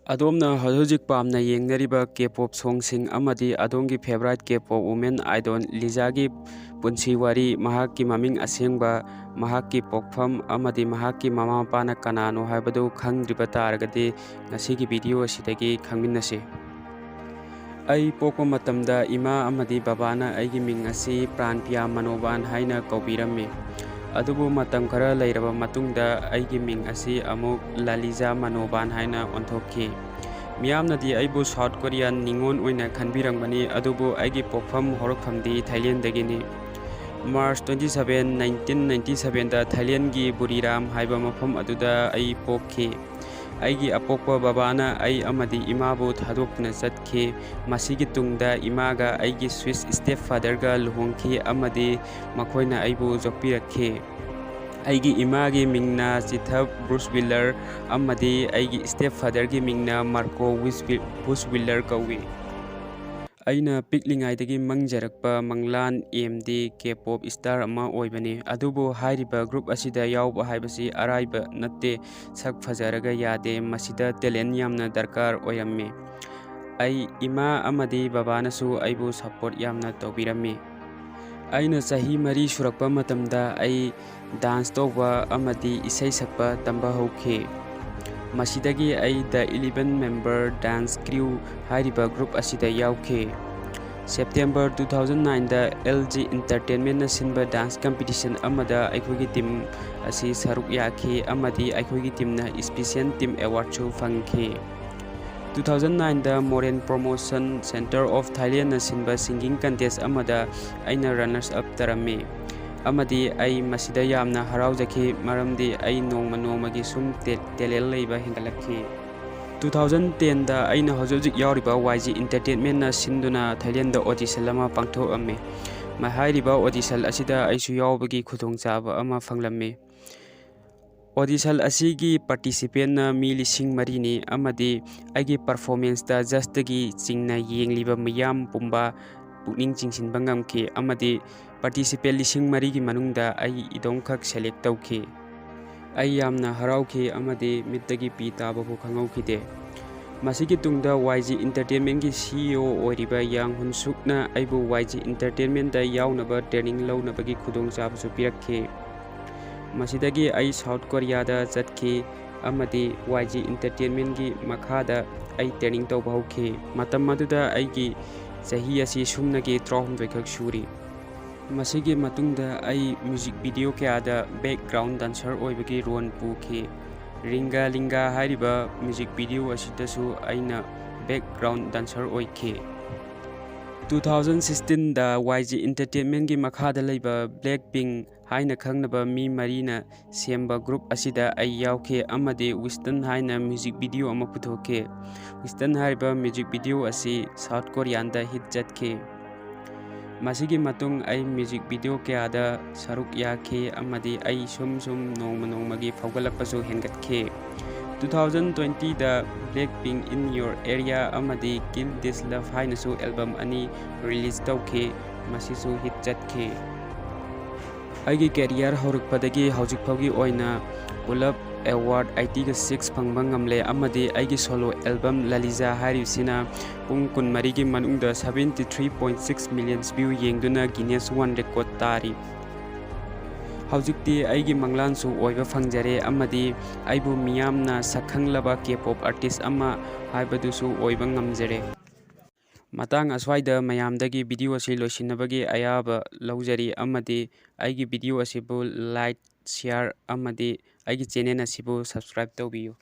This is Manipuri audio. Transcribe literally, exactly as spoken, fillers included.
ꯑꯗꯣꯝꯅ ꯍꯧꯖꯤꯛ ꯍꯧꯖꯤꯛ ꯄꯥꯝꯅ ꯌꯦꯡꯅꯔꯤꯕ K-pop songꯁꯤꯡ ꯑꯃꯗꯤ ꯑꯗꯣꯝꯒꯤ favourite K-pop women idol ꯂꯤꯖꯥꯒꯤ ꯄꯨꯟꯁꯤ ꯋꯥꯔꯤ, ꯃꯍꯥꯛꯀꯤ ꯃꯃꯤꯡ ꯑꯁꯦꯡꯕ, ꯃꯍꯥꯛꯀꯤ ꯄꯣꯛꯐꯝ ꯑꯃꯗꯤ ꯃꯍꯥꯛꯀꯤ ꯃꯃꯥ ꯃꯄꯥꯅ ꯀꯅꯥꯅꯣ ꯍꯥꯏꯕꯗꯨ ꯈꯪꯗ꯭ꯔꯤꯕ ꯇꯥꯔꯒꯗꯤ ꯉꯁꯤꯒꯤ video ꯑꯁꯤꯗꯒꯤ ꯈꯪꯃꯤꯟꯅꯁꯤ꯫ ꯑꯩ ꯄꯣꯛꯄ ꯃꯇꯝꯗ ꯏꯃꯥ ꯑꯃꯗꯤ ꯕꯕꯥꯅ ꯑꯩꯒꯤ ꯃꯤꯡ ꯑꯁꯤ ꯄ꯭ꯔꯥꯟꯄꯤꯌꯥ ꯃꯅꯣꯕꯥꯟ ꯍꯥꯏꯅ ꯀꯧꯕꯤꯔꯝꯃꯤ꯫ ꯑꯗꯨꯕꯨ ꯃꯇꯝ ꯈꯔ ꯂꯩꯔꯕ ꯃꯇꯨꯡꯗ ꯑꯩꯒꯤ ꯃꯤꯡ ꯑꯁꯤ ꯑꯃꯨꯛ ꯂꯥꯂꯤꯖꯥ ꯃꯅꯣꯕꯥꯟ ꯍꯥꯏꯅ ꯑꯣꯟꯊꯣꯛꯈꯤ꯫ ꯃꯤꯌꯥꯝꯅꯗꯤ ꯑꯩꯕꯨ South Korean ꯅꯤꯉꯣꯜ ꯑꯣꯏꯅ ꯈꯟꯕꯤꯔꯝꯒꯅꯤ, ꯑꯗꯨꯕꯨ ꯑꯩꯒꯤ ꯄꯣꯛꯐꯝ ꯍꯧꯔꯛꯐꯝꯗꯤ ꯊꯥꯏꯂꯦꯟꯗꯒꯤꯅꯤ꯫ March twenty seven, nineteen ninety sevenꯗ ꯊꯥꯏꯂꯦꯟꯒꯤ ꯕꯨꯔꯤꯔꯥꯝ ꯍꯥꯏꯕ ꯃꯐꯝ ꯑꯗꯨꯗ ꯑꯩ ꯄꯣꯛꯈꯤ꯫ ꯑꯩꯒꯤ ꯑꯄꯣꯛꯄ ꯕꯕꯥꯅ ꯑꯩ ꯑꯃꯗꯤ ꯏꯃꯥꯕꯨ ꯊꯥꯗꯣꯛꯇꯨꯅ ꯆꯠꯈꯤ꯫ ꯃꯁꯤꯒꯤ ꯇꯨꯡꯗ ꯏꯃꯥꯒ ꯑꯩꯒꯤ Swiss stepfatherꯒ ꯂꯨꯍꯣꯡꯈꯤ ꯑꯃꯗꯤ ꯃꯈꯣꯏꯅ ꯑꯩꯕꯨ ꯌꯣꯛꯄꯤꯔꯛꯈꯤ꯫ ꯑꯩꯒꯤ ꯏꯃꯥꯒꯤ ꯃꯤꯡꯅ ꯆꯤꯊꯞ ꯕ꯭ꯔꯨꯁ ꯋꯤꯂꯔ ꯑꯃꯗꯤ ꯑꯩꯒꯤ stepfatherꯒꯤ ꯃꯤꯡꯅ ꯃꯥꯔꯀꯣ ꯋꯤꯁ-, ꯕꯨꯁ ꯋꯤꯂꯔ ꯀꯧꯏ꯫ ꯑꯩꯅ ꯄꯤꯛꯂꯤꯉꯩꯗꯒꯤ ꯃꯪꯖꯔꯛꯄ ꯃꯪꯂꯥꯟ aimꯗꯤ K-pop star ꯑꯃ ꯑꯣꯏꯕꯅꯤ꯫ ꯑꯗꯨꯕꯨ ꯍꯥꯏꯔꯤꯕ group ꯑꯁꯤꯗ ꯌꯥꯎꯕ ꯍꯥꯏꯕꯁꯤ ꯑꯔꯥꯏꯕ ꯅꯠꯇꯦ꯫ ꯁꯛ ꯐꯖꯔꯒ ꯌꯥꯗꯦ, ꯃꯁꯤꯗ talent ꯌꯥꯝꯅ ꯗꯔꯀꯥꯔ ꯑꯣꯏꯔꯝꯃꯤ꯫ ꯑꯩ, ꯏꯃꯥ ꯑꯃꯗꯤ ꯕꯕꯥꯅꯁꯨ ꯑꯩꯕꯨ support ꯌꯥꯝꯅ ꯇꯧꯕꯤꯔꯝꯃꯤ꯫ ꯑꯩꯅ ꯆꯍꯤ ꯃꯔꯤ ꯁꯨꯔꯛꯄ ꯃꯇꯝꯗ ꯑꯩ dance ꯇꯧꯕ ꯑꯃꯗꯤ ꯏꯁꯩ ꯁꯛꯄ ꯇꯝꯕ ꯍꯧꯈꯤ꯫ ꯃꯁꯤꯗꯒꯤ ꯑꯩ The eleven member dance crew ꯍꯥꯏꯔꯤꯕ group ꯑꯁꯤꯗ ꯌꯥꯎꯈꯤ꯫ September two thousand nineꯗ L G Entertainmentꯅ ꯁꯤꯟꯕ dance competition ꯑꯃꯗ ꯑꯩꯈꯣꯏꯒꯤ team ꯑꯁꯤ ꯁꯔꯨꯛ ꯌꯥꯈꯤ ꯑꯃꯗꯤ ꯑꯩꯈꯣꯏꯒꯤ teamꯅ Special Team Awardꯁꯨ ꯐꯪꯈꯤ꯫ Two thousand nineꯗ Moren Promotion Centre of Thailandꯅ ꯁꯤꯟꯕ singing contest ꯑꯃꯗ ꯑꯩꯅ runners up ꯇꯥꯔꯝꯃꯤ, ꯑꯃꯗꯤ ꯑꯩ ꯃꯁꯤꯗ ꯌꯥꯝꯅ ꯍꯔꯥꯎꯖꯈꯤ, ꯃꯔꯝꯗꯤ ꯑꯩ ꯅꯣꯡꯃ ꯅꯣꯡꯃꯒꯤ ꯁꯨꯝ ꯇꯦ-, talent ꯂꯩꯕ ꯍꯦꯟꯒꯠꯂꯛꯈꯤ꯫ Two thousand tenꯗ ꯑꯩꯅ ꯍꯧꯖꯤꯛ ꯍꯧꯖꯤꯛ ꯌꯥꯎꯔꯤꯕ Y G Entertainmentꯅ ꯁꯤꯟꯗꯨꯅ ꯊꯥꯏꯂꯦꯟꯗ audition ꯑꯃ ꯄꯥꯡꯊꯣꯛꯑꯝꯃꯤ꯫ ꯃ-, ꯍꯥꯏꯔꯤꯕ audition ꯑꯁꯤꯗ ꯑꯩꯁꯨ ꯌꯥꯎꯕꯒꯤ ꯈꯨꯗꯣꯡꯆꯥꯕ ꯑꯃ ꯐꯪꯂꯝꯃꯤ꯫ Audition ꯑꯁꯤꯒꯤ participantꯅ ꯃꯤ ꯂꯤꯁꯤꯡ ꯃꯔꯤꯅꯤ ꯑꯃꯗꯤ ꯑꯩꯒꯤ performanceꯇ judgeꯇꯒꯤ ꯆꯤꯡꯅ ꯌꯦꯡꯂꯤꯕ ꯃꯤꯌꯥꯝ ꯄꯨꯝꯕ ꯄꯨꯛꯅꯤꯡ ꯆꯤꯡꯁꯤꯟꯕ ꯉꯝꯈꯤ ꯑꯃꯗꯤ participant ꯂꯤꯁꯤꯡ ꯃꯔꯤꯒꯤ ꯃꯅꯨꯡꯗ ꯑꯩ ꯏꯇꯣꯝꯈꯛ select ꯇꯧꯈꯤ꯫ ꯑꯩ ꯌꯥꯝꯅ ꯍꯔꯥꯎꯈꯤ ꯑꯃꯗꯤ ꯃꯤꯠꯇꯒꯤ ꯄꯤ ꯇꯥꯕ ꯐꯥꯎ ꯈꯪꯍꯧꯈꯤꯗꯦ꯫ ꯃꯁꯤꯒꯤ ꯇꯨꯡꯗ ꯋꯥꯏ ꯖꯤ ꯏꯟꯇꯔꯇꯦꯟꯃꯦꯟꯒꯤ ꯁꯤ ꯏ ꯑꯣ ꯑꯣꯏꯔꯤꯕ ꯌꯥꯡ ꯍꯨꯟ ꯁꯨꯛꯅ ꯑꯩꯕꯨ ꯋꯥꯏ ꯖꯤ ꯏꯟꯇꯔꯇꯦꯟꯃꯦꯟꯗ ꯌꯥꯎꯅꯕ ꯇ꯭ꯔꯦꯅꯤꯡ ꯂꯧꯅꯕꯒꯤ ꯈꯨꯗꯣꯡꯆꯥꯕꯁꯨ ꯄꯤꯔꯛꯈꯤ꯫ ꯃꯁꯤꯗꯒꯤ ꯑꯩ ꯁꯥꯎꯠ ꯀꯣꯔꯤꯌꯥꯗ ꯆꯠꯈꯤ ꯑꯃꯗꯤ ꯋꯥꯏ ꯖꯤ ꯏꯟꯇꯔꯇꯦꯟꯃꯦꯟꯒꯤ ꯃꯈꯥꯗ ꯑꯩ ꯇ꯭ꯔꯦꯅꯤꯡ ꯇꯧꯕ ꯍꯧꯈꯤ꯫ ꯃꯇꯝ ꯑꯗꯨꯗ ꯑꯩꯒꯤ ꯆꯍꯤ ꯑꯁꯤ ꯁꯨꯞꯅꯒꯤ ꯇꯔꯥꯍꯨꯝꯗꯣꯏ ꯈꯛ ꯁꯨꯔꯤ꯫ ꯃꯁꯤꯒꯤ ꯃꯇꯨꯡꯗ ꯑꯩ ꯃ꯭ꯌꯨꯖꯤꯛ ꯚꯤꯗꯤꯑꯣ ꯀꯌꯥꯗ ꯕꯦꯛꯒ꯭ꯔꯥꯎꯟ ꯗꯥꯟꯁꯔ ꯑꯣꯏꯕꯒꯤ ꯔꯣꯜ ꯄꯨꯈꯤ꯫ ꯔꯤꯡꯒꯥ ꯂꯤꯡꯒꯥ ꯍꯥꯏꯔꯤꯕ ꯃ꯭ꯌꯨꯖꯤꯛ ꯚꯤꯗꯤꯑꯣ ꯑꯁꯤꯗꯁꯨ ꯑꯩꯅ ꯕꯦꯛꯒ꯭ꯔꯥꯎꯟ ꯗꯥꯟꯁꯔ ꯑꯣꯏꯈꯤ꯫ ꯇꯨ ꯊꯥꯎꯖꯟ ꯁꯤꯛꯁꯇꯤꯟꯗ ꯋꯥꯏ ꯖꯤ ꯏꯟꯇꯔꯇꯦꯟꯃꯦꯟꯒꯤ ꯃꯈꯥꯗ ꯂꯩꯕ ꯕ꯭ꯂꯦꯛ ꯄꯤꯡ ꯍꯥꯏꯅ ꯈꯪꯅꯕ ꯃꯤ ꯃꯔꯤꯅ ꯁꯦꯝꯕ ꯒ꯭ꯔꯨꯞ ꯑꯁꯤꯗ ꯑꯩ ꯌꯥꯎꯈꯤ ꯑꯃꯗꯤ ꯋꯤꯁꯇꯟ ꯍꯥꯏꯅ ꯃ꯭ꯌꯨꯖꯤꯛ ꯚꯤꯗꯤꯑꯣ ꯑꯃ ꯄꯨꯊꯣꯛꯈꯤ꯫ ꯋꯤꯁꯇꯟ ꯍꯥꯏꯔꯤꯕ ꯃ꯭ꯌꯨꯖꯤꯛ ꯚꯤꯗꯤꯑꯣ ꯑꯁꯤ ꯁꯥꯎꯠ ꯀꯣꯔꯤꯌꯥꯟꯗ ꯍꯤꯠ ꯆꯠꯈꯤ꯫ ꯃꯁꯤꯒꯤ ꯃꯇꯨꯡ ꯑꯩ ꯃ꯭ꯌꯨꯖꯤꯛ ꯚꯤꯗꯤꯑꯣ ꯀꯌꯥꯗ ꯁꯔꯨꯛ ꯌꯥꯈꯤ ꯑꯃꯗꯤ ꯑꯩ ꯁꯨꯝ ꯁꯨꯝ ꯅꯣꯡꯃ ꯅꯣꯡꯃꯒꯤ ꯐꯥꯎꯒꯠꯂꯛꯄꯁꯨ ꯍꯦꯟꯒꯠꯈꯤ꯫ ꯇꯨ ꯊꯥꯎꯖꯟ ꯇ꯭ꯋꯦꯟꯇꯤꯗ Blackpink in your area ꯑꯃꯗꯤ ꯀꯤꯜ ꯗꯤꯁ ꯂꯚ ꯍꯥꯏꯅꯁꯨ ꯑꯦꯜꯕꯝ ꯑꯅꯤ ꯔꯤꯂꯤꯖ ꯇꯧꯈꯤ꯫ ꯃꯁꯤꯁꯨ ꯍꯤꯠ ꯆꯠꯈꯤ꯫ ꯑꯩꯒꯤ ꯀꯦꯔꯤꯌꯔ ꯍꯧꯔꯛꯄꯗꯒꯤ ꯍꯧꯖꯤꯛ ꯐꯥꯎꯒꯤ ꯑꯣꯏꯅ ꯄꯨꯂꯞ ꯑꯦꯋꯥꯔꯗ ꯑꯩꯠꯇꯤꯒ ꯁꯤꯛꯁ ꯐꯪꯕ ꯉꯝꯂꯦ ꯑꯃꯗꯤ ꯑꯩꯒꯤ ꯁꯣꯂꯣ ꯑꯦꯜꯕꯝ ꯂꯂꯤꯖꯥ ꯍꯥꯏꯔꯤꯕꯁꯤꯅ ꯄꯨꯡ ꯀꯨꯟꯃꯔꯤꯒꯤ ꯃꯅꯨꯡꯗ seventy three point six millions view ꯌꯦꯡꯗꯨꯅ ꯒꯤꯅꯦꯁ ꯋꯥꯔꯜ ꯔꯦꯀꯣꯔꯗ ꯇꯥꯔꯤ꯫ ꯍꯧꯖꯤꯛꯇꯤ ꯑꯩꯒꯤ ꯃꯪꯂꯥꯟꯁꯨ ꯑꯣꯏꯕ ꯐꯪꯖꯔꯦ ꯑꯃꯗꯤ ꯑꯩꯕꯨ ꯃꯤꯌꯥꯝꯅ ꯁꯛꯈꯪꯂꯕ ꯀꯦ ꯄꯣꯞ ꯑꯥꯔꯇꯤꯁ ꯑꯃ ꯍꯥꯏꯕꯗꯨꯁꯨ ꯑꯣꯏꯕ ꯉꯝꯖꯔꯦ꯫ ꯃꯇꯥꯡ ꯑꯁ꯭ꯋꯥꯏꯗ ꯃꯌꯥꯝꯗꯒꯤ ꯚꯤꯗꯤꯑꯣ ꯑꯁꯤ ꯂꯣꯏꯁꯤꯟꯅꯕꯒꯤ ꯑꯌꯥꯕ ꯂꯧꯖꯔꯤ ꯑꯃꯗꯤ ꯑꯩꯒꯤ ꯚꯤꯗꯤꯑꯣ ꯑꯁꯤꯕꯨ ꯂꯥꯏꯛ, ꯁꯤꯌꯥꯔ ꯑꯃꯗꯤ ꯑꯩꯒꯤ ꯆꯦꯅꯦꯜ ꯑꯁꯤꯕꯨ ꯁꯕꯁꯀ꯭ꯔꯥꯏꯕ ꯇꯧꯕꯤꯌꯨ꯫